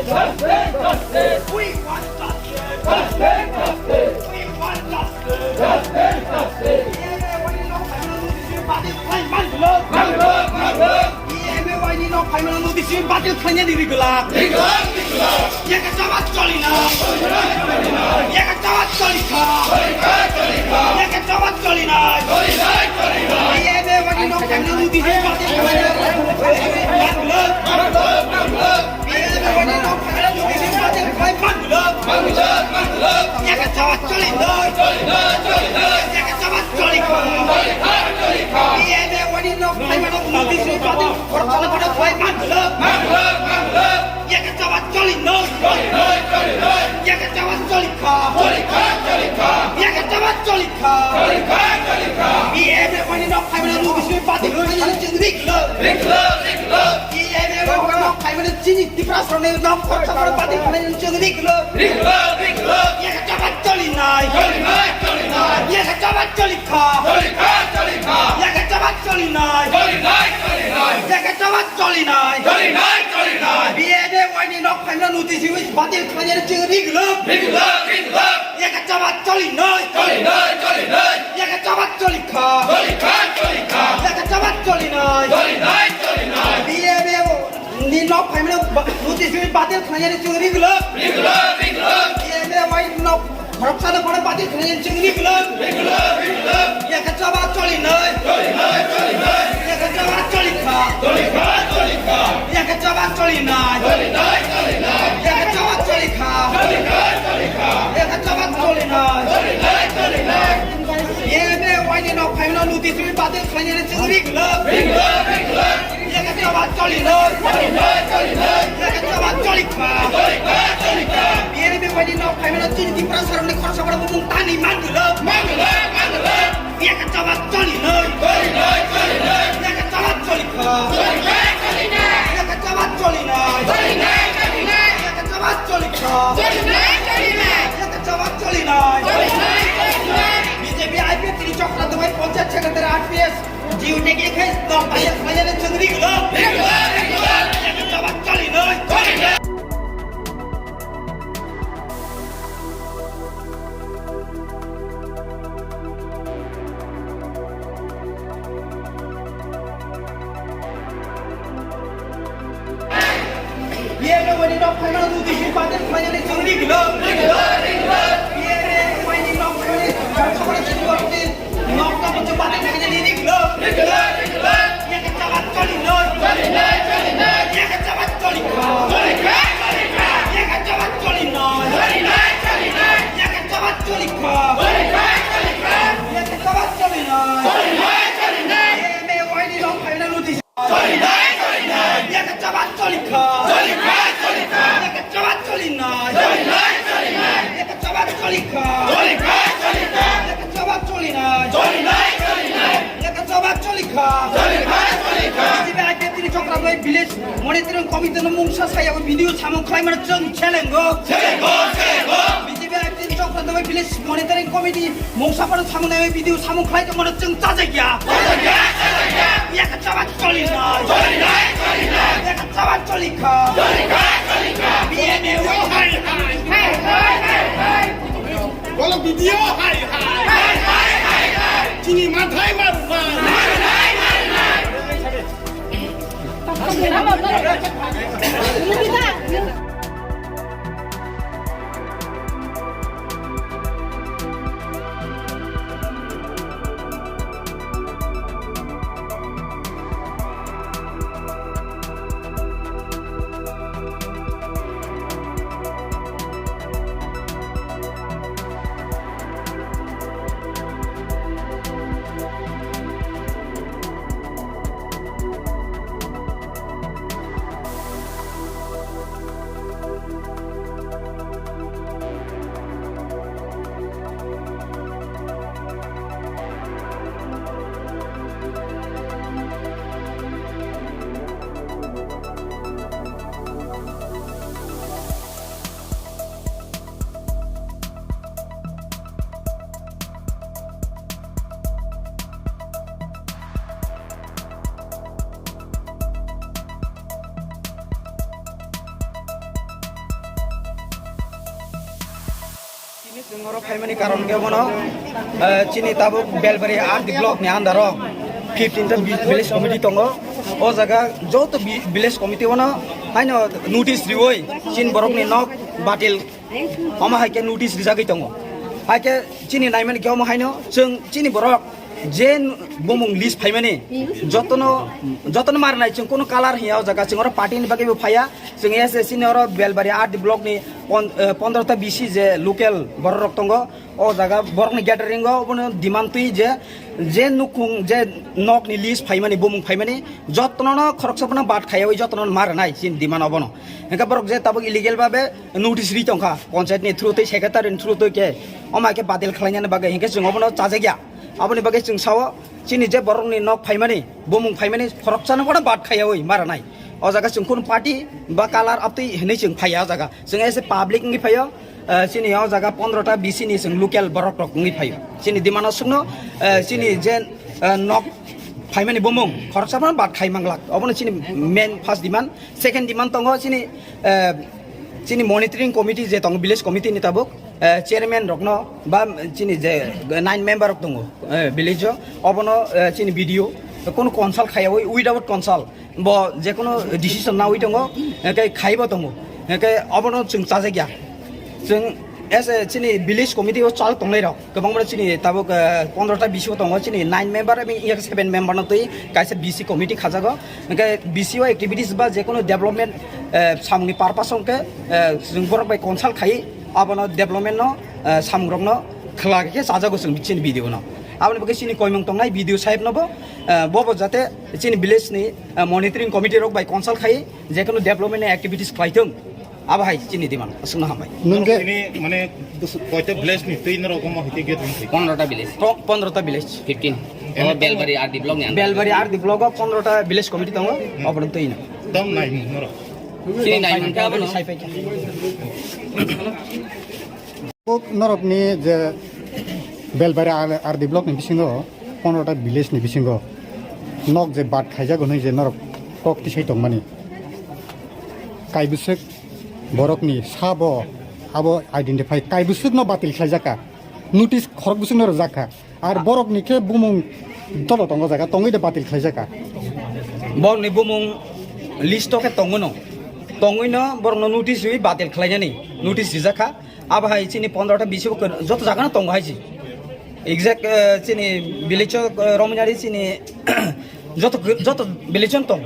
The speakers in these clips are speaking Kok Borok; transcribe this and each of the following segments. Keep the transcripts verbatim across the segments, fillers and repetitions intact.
Justice, justice. We want justice. Justice, justice. We want justice. Justice, justice. Bihaino phaimano notice rwi batil khlai man glak. Man glak, man glak. Bihaino phaimano notice rwi batil khlainani ri glak. Ri glak, ri glak. Yaka chaba choli na. Yaka chaba choli kha. Choli kha, choli kha. Yaka chaba choli na. Choli na, choli na. Bihaino phaimano notice rwi batil khlainani ri glak. Man glak, man glak, man glak. Chini Tiprasarokni nok khoroksa phano batil khlainani chwng ri glak. Ri glak, ri glak. Yaka chaba choli nai. Choli nai, choli nai. Yaka chaba choli kha. Choli kha, choli kha. Yaka chaba choli nai. Choli nai, choli nai. Yaka chaba choli nai. Choli nai, choli nai. Bihaino phaimano notice rwi batil khlainani chwng ri glak. Ri glak, ri glak. Yaka chaba choli nai. Choli nai, choli nai. Yaka chaba choli kha. Choli kha, choli kha. Yaka chaba choli nai. Choli nai, choli nai. Bihaino ni nok phaimano ba-, notice rwi batil khlainani chwng ri glak. Ri glak, ri glak. Bihaino nok khoroksa no phano batil khlainani chwng ri glak. Ri glak, ri glak. Yaka chaba choli nai. Choli nai, choli nai. Yaka chaba choli kha. Choli kha, choli kha. Yaka chaba choli nai. Choli nai, choli nai. Yaka chaba choli kha. Choli kha, choli kha. Yaka chaba choli nai. Choli nai, choli nai. Bihaino nok phaimano notice rwi batil khlainani chwng ri glak. Ri glak, ri glak. Yaka chaba choli nai. Choli nai, choli nai. Yaka chaba choli kha. Choli kha, choli kha. Bihaino nok phaimano chini Tiprasarokni khoroksa phano bumung tani man glak. Man glak, man glak. Yaka chaba choli nai. Choli nai, choli nai. Yaka chaba choli kha. Choli nai, choli nai. Yaka chaba choli nai. Choli nai, choli nai. Yaka chaba choli kha. Choli nai, choli nai. Yaka chaba choli nai. Choli nai, choli nai. B J P I P F T ni chokra dawai panchayat secretary R P S. Jiu tegi khe nok phaimano chwng ri glak. Ri glak, ri glak. Yaka chaba choli nai. Choli nai. Bihaino waini nok phaimano notice rwi batil khlainani chwng ri glak. Bihaino waini nok phaimani chwng ri glak. Nok no bwswk bathai thangwi nini ri glak. Ri glak, ri glak. Yaka chaba choli nai. Choli nai, choli nai. Yaka chaba choli kha. Choli kha, choli kha. Yaka chaba choli nai. Choli nai, choli nai. Yaka chaba choli kha. Choli kha, choli kha. Yaka chaba choli nai. Choli nai, choli nai. M A Y ni rok phaina notice. Choli nai, choli nai. Yaka chaba choli kha. Choli kha, choli kha. Yaka chaba choli nai. Choli nai, choli nai. Yaka chaba choli kha. Choli kha, choli kha. Yaka chaba choli nai. Choli nai, choli nai. Yaka chaba choli kha. Choli kha, choli kha. B J P I P F T ni Chokra Dawai village monitoring committee no mungsa saya o video samung khlaimano chwng selengo. Selengo, selengo. B J P I P F T ni Chokra Dawai village monitoring committee mungsa phano samung nai video samung khlai tongmano chwng chajakya. Chajakya, chajakya. Yaka chaba choli nai. Choli nai, choli nai. Yaka chaba choli kha. Choli kha, choli kha. B M A Y. Hai, hai. Hai, hai, hai, hai. Bolo video hai hai. Hai hai hai hai. Chini manthai maru nai. Maru nai, maru nai. Chwng oro phaimani karon khe bono, eh, chini tabuk Belbari R D block ni under o fifteen ta vi-, village committee tongo. O jaga joto vi-, village committee bono haino notice riwi chini borok ni nok batil, omo hai khe notice rijagwi tongo. Hai khe chini naimani khe omo haino chwng chini borok je n-, bumung list phaimani jotono, jotono marnai, chwng kuno color hiya o jaga, chwng oro party ni bagwi bo phaiya, chwng S S C ni oro Belbari R D block ni pon-, eh, pondro ta V C je local borok rok tongo, o jaga borok ni gathering o bono demand twi je, je nukhung je nok ni list phaimani, bumung phaimani jotono no khoroksa bono bad khaiyawi jotono no marnai chini demand obono. Hingke borok je tabuk illegal babe notice ri tongkha, panchayat ni through twi, secretary ni through twi khe, omo hai khe badil khlainani bagwi, hingke chwng obono chajakya. Aboni bagwi chwng sao, chini je borokni nok phaimani, bumung phaimani, khoroksano bono bad khaiyawi maranai. O jaga chwng khun party ba color abtwi hinwi chwng phaiya o jaga. Chwng ese public wngwi phaio, eh, chini o jaga pondro ta V C ni chwng local borok rok wngwi phaio. Chini demand o sukno, eh, chini je, eh, nok phaimani bumung, khoroksa bono bad khai manglak. Obono chini main first demand. Second demand tongo chini, eh, chini monitoring committee je tongo, village committee ni tabuk, eh, chairman rokno ba chini je nine member rok tongo, eh, village o, obono, eh, chini B D O kono consult khaiyawi, without consult bo je kono decision nawi tongo, eh, kai khaibo tongo, eh, kai obono chwng chajakya. Chwng as a chini village committee o chal tongnai rok kwbangma chini tabuk, eh, pondro ta V C o tongo, chini nine member, abo wngya khe seven member no twi kaisa V C committee khajago. Hingke V C o activities ba je kono development, eh, samung ni purpose hingke, eh, chwng borok bai consult khai abono development no, eh, samung rok no khwla khe chajago chwng chini B D O no. Aboni bagwi chini koimung tongnai B D O sahib no bo, eh, bo bo jate chini village ni, eh, monitoring committee rok bai consult khai je kono development ni activities khlai thung. Abo hai chini demand, aswkno hambai. Nung je tini mane koita village ni twi norok omo hai khe gate wngthai? Pondro ta village. Po-, pondro ta village. Fifteen. Emo Oh, Belbari R D block ni under. Belbari R D block o pondro ta village committee tongo, hmm, obono twi no. Tong nai mung norok. Chini nai mung kha abono. Sai pai kha. Kok norok ni je Belbari R-, R D block ni bisingo pondro ta village ni bisingo nok je bad khaijago hinwi je norok kok tisai tongmani. Kaibwswk borokni sabo abo identify, kaibwswkno batil khlaijak kha, notice khorok bwswkno rwjak kha, ar borokni khe bumung dolo tongo jaga tongwi de batil khlaijak kha. Borokni bumung list o khe tongo no, tongwi no borokno notice rwi batil khlainani notice rijak kha. Abo hai chini pondro ta V C o joto jaga no tongo hai si. Exact, eh, chini village o, eh, romjari chini joto, joto village o tong.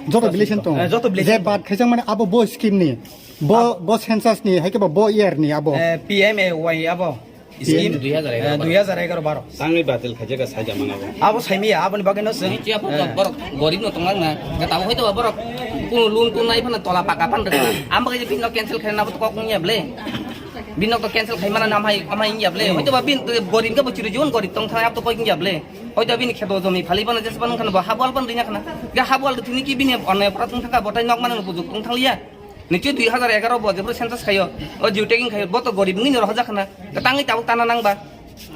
Joto village o tong. Eh, joto village. Je bad khaijak mane abo bo scheme ni. Bo, bo census ni, hai khe bo, bo year ni abo. Eh, P M A Y abo. Scheme dui hajar egaroh eh, dui hajar egaroh baro. Tangwi batil khaijak kha saida mano bo. Abo saimiya, aboni bagwi no chwng. Niki abo eh, borok gorib no tonglang na. Ga tabo hoito borok kuno loan tun nai phana tola paka pan rwkha. Am bagwi bini no cancel khaina abo to kok wngya ble. Bini nok to cancel khai mana nam hai, amai wngya ble. Hoito ba bini gorib ga bo chiri jiwan gorib tong thang abo to kok wngya ble. Hoito bini kheto jomi phali bana jesa ban khana bo habwal ban rinya khana. Ga habwal thini ki bini onne pora tong thang ka botai nok mana no bujuk tong thang liya. Niki dui hajar egaroh bo jephru census khayo, o geotagging khayo, bo to gorib wngwi ni rohorjak khna. Tangwi tabuk tana nang ba.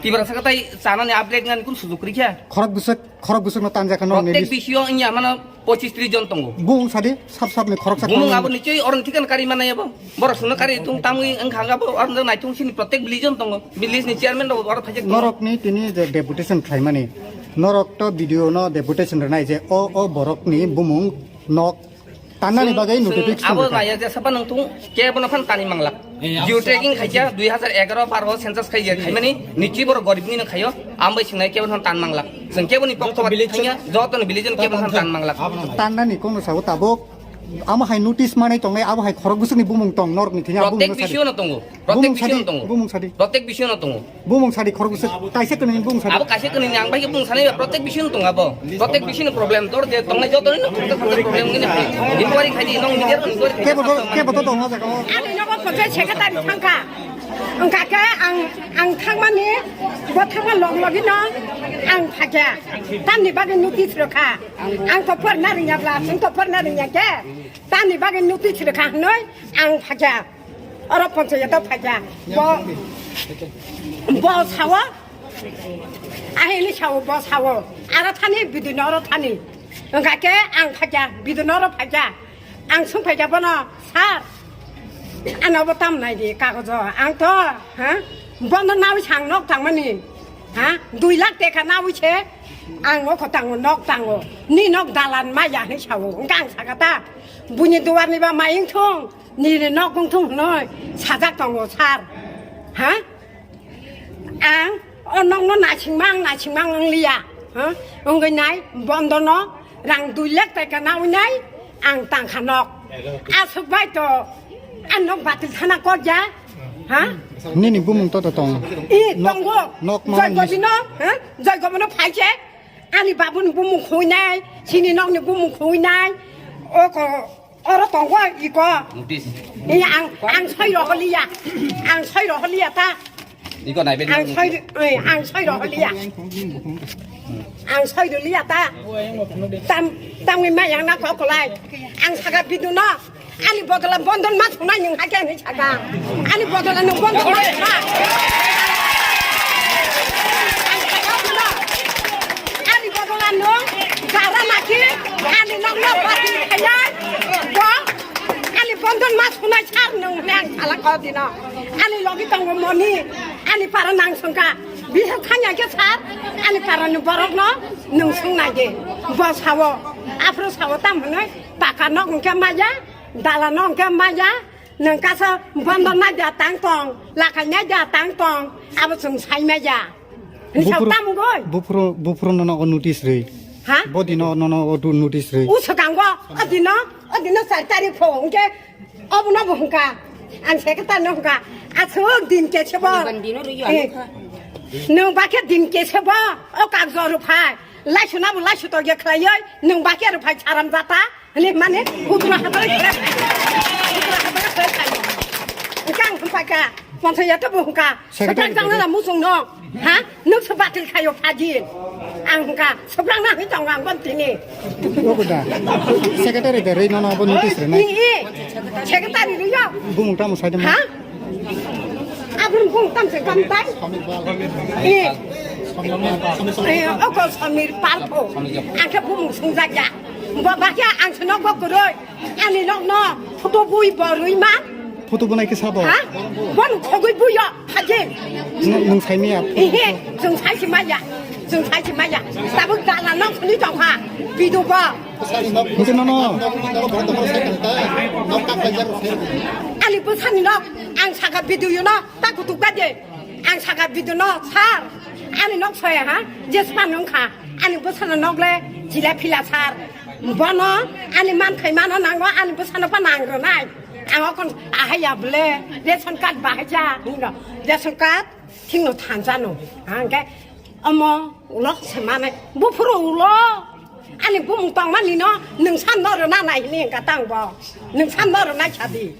Tiprasa khe tai chanani upgrade nani kun sujuk kwrwi kha. Khorok bwswk, khorok bwswkno tanjak khna nokni Protek list. B C o wngya mano pochis tris jon tongo. Bung sadi, sap sapni khoroksa Bumung tongo. Abo nichoi oroni thikana kari manai abo. Borok sungno kari tung tamwi wngkha ga bo, aro naitung sini protek village jon tongo. Village ni chairman rok oro phaijak tongo. Norokni tini je deputation khlaimani, norok to B D O no deputation rwnai je o, o borokni bumung nok Tannani bagwi notification abo rwkha. Naya jesa phano tung kebono phan tani manglak. Eh, abo geotagging khaikha dui hajar egaroh baro census khaikha khaimani nichi borok gorib ni no khaio, ambai singnai kebono phan tan manglak. Chwng keboni pokto ba thangya, joto ni village ni kebono phan tan manglak. Tannani kono sabo tabuk amo hai notice manai tongnai, abo hai khorok bwswkni bumung tong norokni thini abo bumung sadi. Protek B C o no tongo. Protek bumung B C o sadi, no tongo. Bumung sadi. Protek B C o no tongo. Bumung sadi khorok bwswk kaisa kwnwi bumung sadi. Abo kaisa kwnwi ni ang bai khe bumung sanai ba protek B C o no tongo abo. Protek B C o no problem tor je tongnai joto ni no khorok khorok problem ni inquiry khai di nong media inquiry khai di. Kebo to, kebo to tongo jaga o. Ani nogo pojai secretary thangkha. Wngkha khe ang, ang thangmani, bo thangma log logi no ang phakya. Tamni bagwi notice rwkha. Ang to porna rwngya bla, chwng to porna rwngya khe. Tamni bagwi notice rwkha hwnwi ang phakya. Oro panchayat o phaikha. Bo, bo sao, ahini sao, bo sao. Aro thani bidino oro thani. Wngkha khe ang phaikha, bidino oro phaikha. Ang sung phaikha bono, "Sir, ano bo tam nai di kagojo." Ang to, ha? Bondo nawi sang nok tangmani. Ha? Dui lakh teka nawi se. Ang o kho tango nok tango. Ni nok dalan ma ya hinwi sao. Wngkha ang saka ta. Buini duar ni ba mayung thung. Ni re nok wng thung hnoi. Sajak tongo sar. Ha? Ang o nokno naisingmang, naisingmang wng liya. Ha? Wngwi nai, bondo no rang dui lakh taka nawi nai, ang tangkha nok. Aswk bai to, ang nok batil thana kok ya. Ha? Nini bumung to to tong. I, nok, tongo. Nok ma Joy ni Gobi no, ha? Joy Gobi no phai se. Ani babu ni bumung khui nai, sini nok ni bumung khui nai. O ko Oro tongo iko. Notice. Iya, ang, ang soi roholiya. Ang soi roholiya ta. Iko nai bini Ang notice. Soi, eh, ang soi roholiya. Ang soi roholiya ta. Tam, tamni ma yang na kokolai. Ang saka bidu no. Ani bodola bondon ma thunai nung hake ani saka. Ani bodola nung bondon ma thunai. Ang saka bidu no. Ani bodola nung gara naki. Ani nung no pati kaya. Bo Ani bondon ma sunai sar nung hwnwi ang sala kho dino. Ani logi tongo moni, ani para nang songka. Bisa thanya khe sar, ani para ni borok no nung sung nai de. Bo sao, aphuru sao tam hwnwi paka nok hwnkhe maya, dala nok hwnkhe maya, nung kasa bondon nai da tang tong, lakai nai da tang tong, abo chwng sai maya. Hwnwi sao Buphuru, tam goi. Buphuru, buphuru no nogo notice rwi. Ha? Bodi no, no, no, o du notice rwi. U swkango, o dino, o dino char tarik pho, hwnkhe, obo no bo hwnkha. Ang secretary no hwnkha. Aswk din kese bo. Bandi no rwi Eh. Ano kha. Nwng bakhe din kese bo, o kagjo rw phai. Laisu na bo laisu to ge khlaioi, nwng bakhe rw phai charam jata. Ani mane, hutura habar khe. Hutura habar khe. Hwnkhe ang hwnkha. Panchayat bo hwnkha. Secretary Sebrang jang na musung no. Ha? Nuk se batil khayo phaji. Ang hwnkha. Sebrang na hwi tong ang bon tini. Ogo da. Secretary da rei nono abo notice rena. I, i. Secretary rei yo. Bumung tamo saide ma. Ha? Abrum bung tam se kam tai. I. Eh, oko Samir Palpho. Angke bumung sungjak ya. Bo bakya ang se nok bo kuroi. Ani nok no photo bui bo rui ma. Photo bunai ke sabo. Ha? Bon khogoi bui yo. Phaji. Nung, nung sai maya. Ehe, jung sai si maya. Jung sai si maya. Tabuk dala nok suni tong ha. Bidu bo. Nung no no. Ani bwsani nok. Ang saka bidu yo no. Ta kutuk ba de. Ang saka bidu no. Sar. Ani nok soya ha. Jespa nung kha. Ani bwsano nok le. Jila phila sar. Bono. Ani man khai mano nango. Ani bwsano pa nang ronai. Ang okon ahai ya bole. Ration card bahai ja. Hingo. Ration card. Thingno thansa no. Hwnkhe omo ulo se manai. Buphuru ulo. Ani bumung tongmani no nwng san no rwna nai hini hwnkha tang bo. Nwng san no rwna sadi.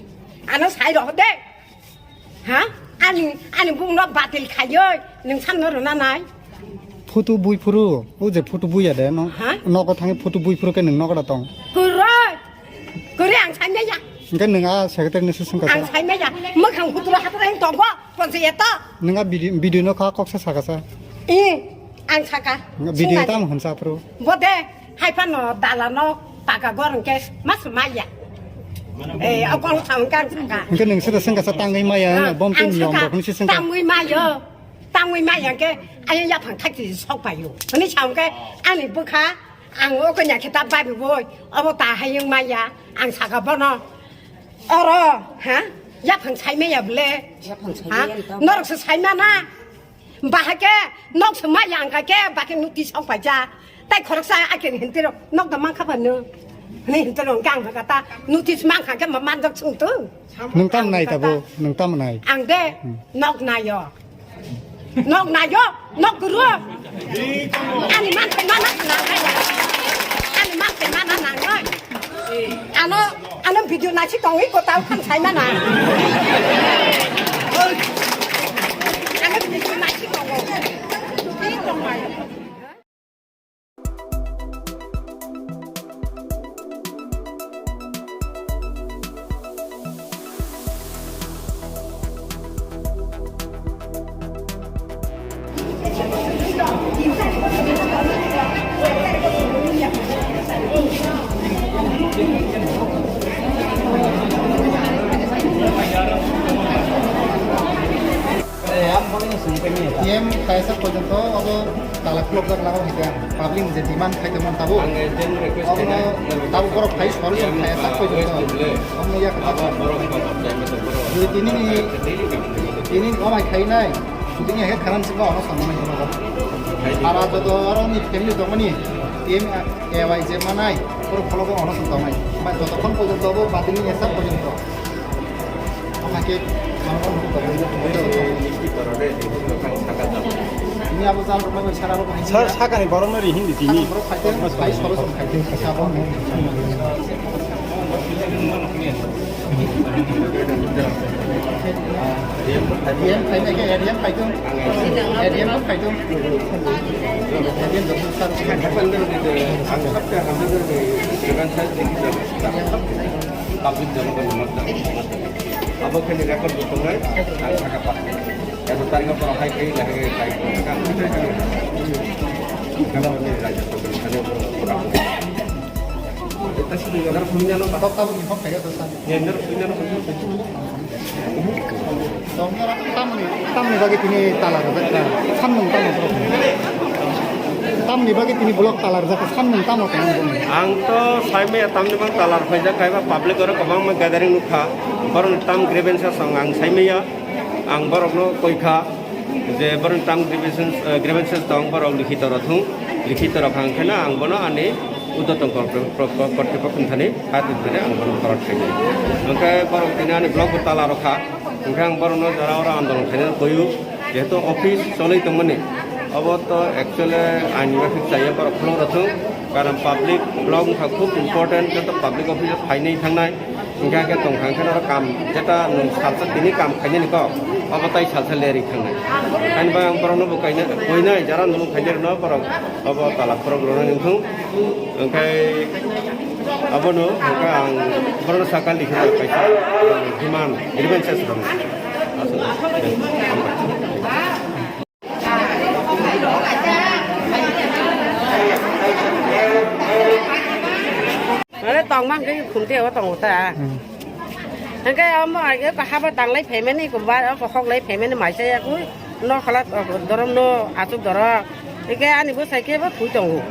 Ano sai rw de. Ha? Ani, ani bumung no batil khaioi nwng san no rwna nai. Photo bui phuru. O je photo bui ya de no. Ha? Nogo thangwi photo bui phuru khe nwng nogo da tong. Kuroi. Kuroi ang sai maya. Hwnkhe nwng a secretary ni se swngkha Ang sa. Sai maya. Mwkhang hutura hatra hing tongo. Panchayat to. Nwng a bidi-, video no kha kok sa saka sa. I, ang saka. Video Sungna tam di. Hwnsa phuru. Bode, hai phano dala no paka gor hwnkhe mas maya. Eh, akol sa hwnkhe ang saka. Hwnkhe nwng se da swngkha sa tangwi maya, Ah, bom ang tin yong saka. Bo hwnsi swngkha. Tangwi mayo. Tangwi maya hwnkhe, ayo yaphang thakti sok payo. Hwnwi sa hwnkhe, ani bwkha, ang o kanya khe ta bai boi, obo ta hayung maya, ang saka bono. Oro, ha? Yaphang sai maya bole? Yaphang sai Ha? maya, tamo. Norok se sai mana? Bahai khe, nok se maya ang kha khe, bakhe notice ong paija. Tai khoroksa ake hintiro, nok da mang kha ba no. Ni hintiro ang kha ta, notice mang kha khe ma manjak sung tu. Nwng tam nai tabo, nwng tam nai. Ang de, Hmm. Nok nayo. Nok nayo, nok guru. Ani man pe mana nang. Ani man pe mana nang noi. Ano, ano video na si tong iko tau kan sai mana. Ano video na si tong. T M kaisa porjonto obo tala khulokjak lago hingke public ni je demand khai tongmani tabuk. Ang agent request obo khainai, tabuk borok phai solution khaijak porjonto. Omo ya kha. Jodi tini ni, tini ni omo hai khainai, jodi ni hai khanan sima ono sanmani. Ara joto aro ni family tongmani, T M A Y je manai, borok khologo ono sanmani. Ba joto khon porjonto obo batini esa porjonto. Sir, sakani borokno ri hindi tini. Public jama kan nomor ta. Abo khe ni record bo tongnai, ang thaka pa. Abo taringo borok hai khe, hai khe, hai khe. Kamu ni raja tu kan ada borok. Kita sih dengar punya lo, tak tahu ni kok kayak tu sana. Ya, benar punya lo. Tamni, tamni bagwi tini tala rwjak kha, samung tamo borok ni? Tamni bagwi tini block tala rwjak kha, samung tamo tong boni? Ang to saimaya tamni bang tala rwjak kha, eba public oro kwbangma gathering nukha, borokni tam grievances ang, ang saimaya, ang borokno koi kha je borokni tam grievances, eh, grievances tong borok likhito rw thung, likhito rw kha hwnkhe no ang bono ani Urdhwtong kor-, kor-, kor-, kortipokho thani, ha twi thani ang bono korat khainai. Hwnkhe borok tini ani block bo tala rw kha. Hwnkhe ang borokno jora oro andolon khainani koyu. Jehetu office cholwi tongmani, obo to actually aini bagwi chaya borok khulok rw thung. Karon public block wngkha khub important, joto public office o phainai thangnai. Hwnkhe hwnkhe tongkha hwnkhe norok kam jeta nwng salsa tini kam khainani kok, obo tai salsa lerwi thangnai. Ani bagwi ang borokno bo kainai, koinai, jara nwng khainai rwno borok obo tala khorok rwnani wngthung. Hwnkhe abono hwnkhe ang borokno sakha likha kaisa demand, grievances rwno. Are tongmang khe khumte o tongo ta. Hmm. Hwnkhe omo age ko haba tanglai phaimani ko ba ko hoklai phaimani maisa ya koi no khala dorom no achuk doro. Hwnkhe ani bwsai khe bo thwi tongo.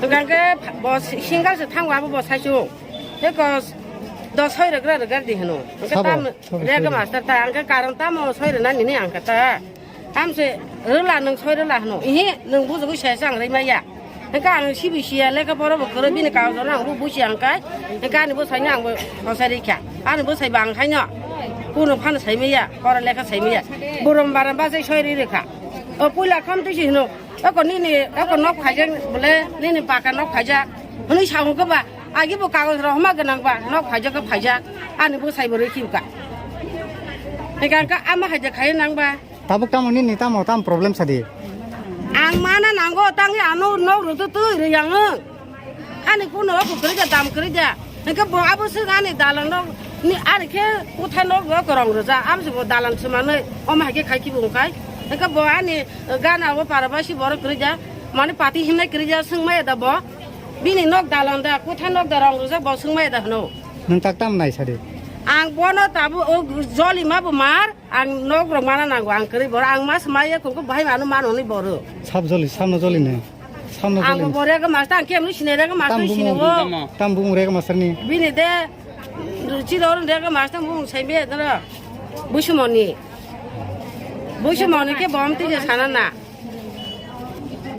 Hwnkhe bo single se thango abo bo saichung. He ko dos soi rwgra rwgar di hwno. Hwnkhe sabo, tam sabo rega soi rwga. Master ta hwnkhe karon tamo soi rwna nini ang khe ta. Tamse rwla nwng soi rwla hwno. Ihi nwng bujugwi se se ang rwimaya. Hwnkhe ang sibi siya lekha poro bo kwrwi bini kagoj rok ang bo busi ang kai. Hwnkhe ani bwsai no ang bo hosa rikha. Ani bwsai bo ang khaino. Kuno phano saimaya, pora lekha saimaya. Borom bara bachai soi rwi rwkha. O puila kham twi si hwno. Eko nini, eko nok phaijak bole, nini paka nok phaijak. Hwnwi sa hwnkhe ba, agi bo kagoj rok homa gwnang ba, nok phaijak khe phaijak. Ani bwsai bo rwi khibka. Hwnkhe ang khe ama haijak khai nang ba. Tabuk tamo nini tamo tam problem sadi? Ang mana nango tangwi ano nok rwtwi twi rwi ang. Ani kuno o kwrwi da dam kwrwi da. Hwnkhe bo abo swk ani dalan nok ni ani khe kuthai nok bo kwrwng rwja. Amo se bo dalan swmano omo hai khe khai kibo wngkhai. Hwnkhe bo ani gana o para basi borok kwrwi da. Mani pati himnai kwrwi da swngmaya da bo. Bini nok dalan da kuthai nok da rwng rwjak bo swngmaya da hwno. Nwng tak tam nai sadi? Ang bono tabuk o joli ma bo mar. Ang nok rok mana nango, ang kwrwi borok, ang mas maya kungku bahai mano mano ni borok. Sab joli, samno joli ne. Samno joli. Ang bo borok master, ang kemni sine rega master sine wo. Tam bumung rega master ni. Bini de, chilo rega master bumung sai be dara. Busumoni. Busumoni ke bom tije sana na.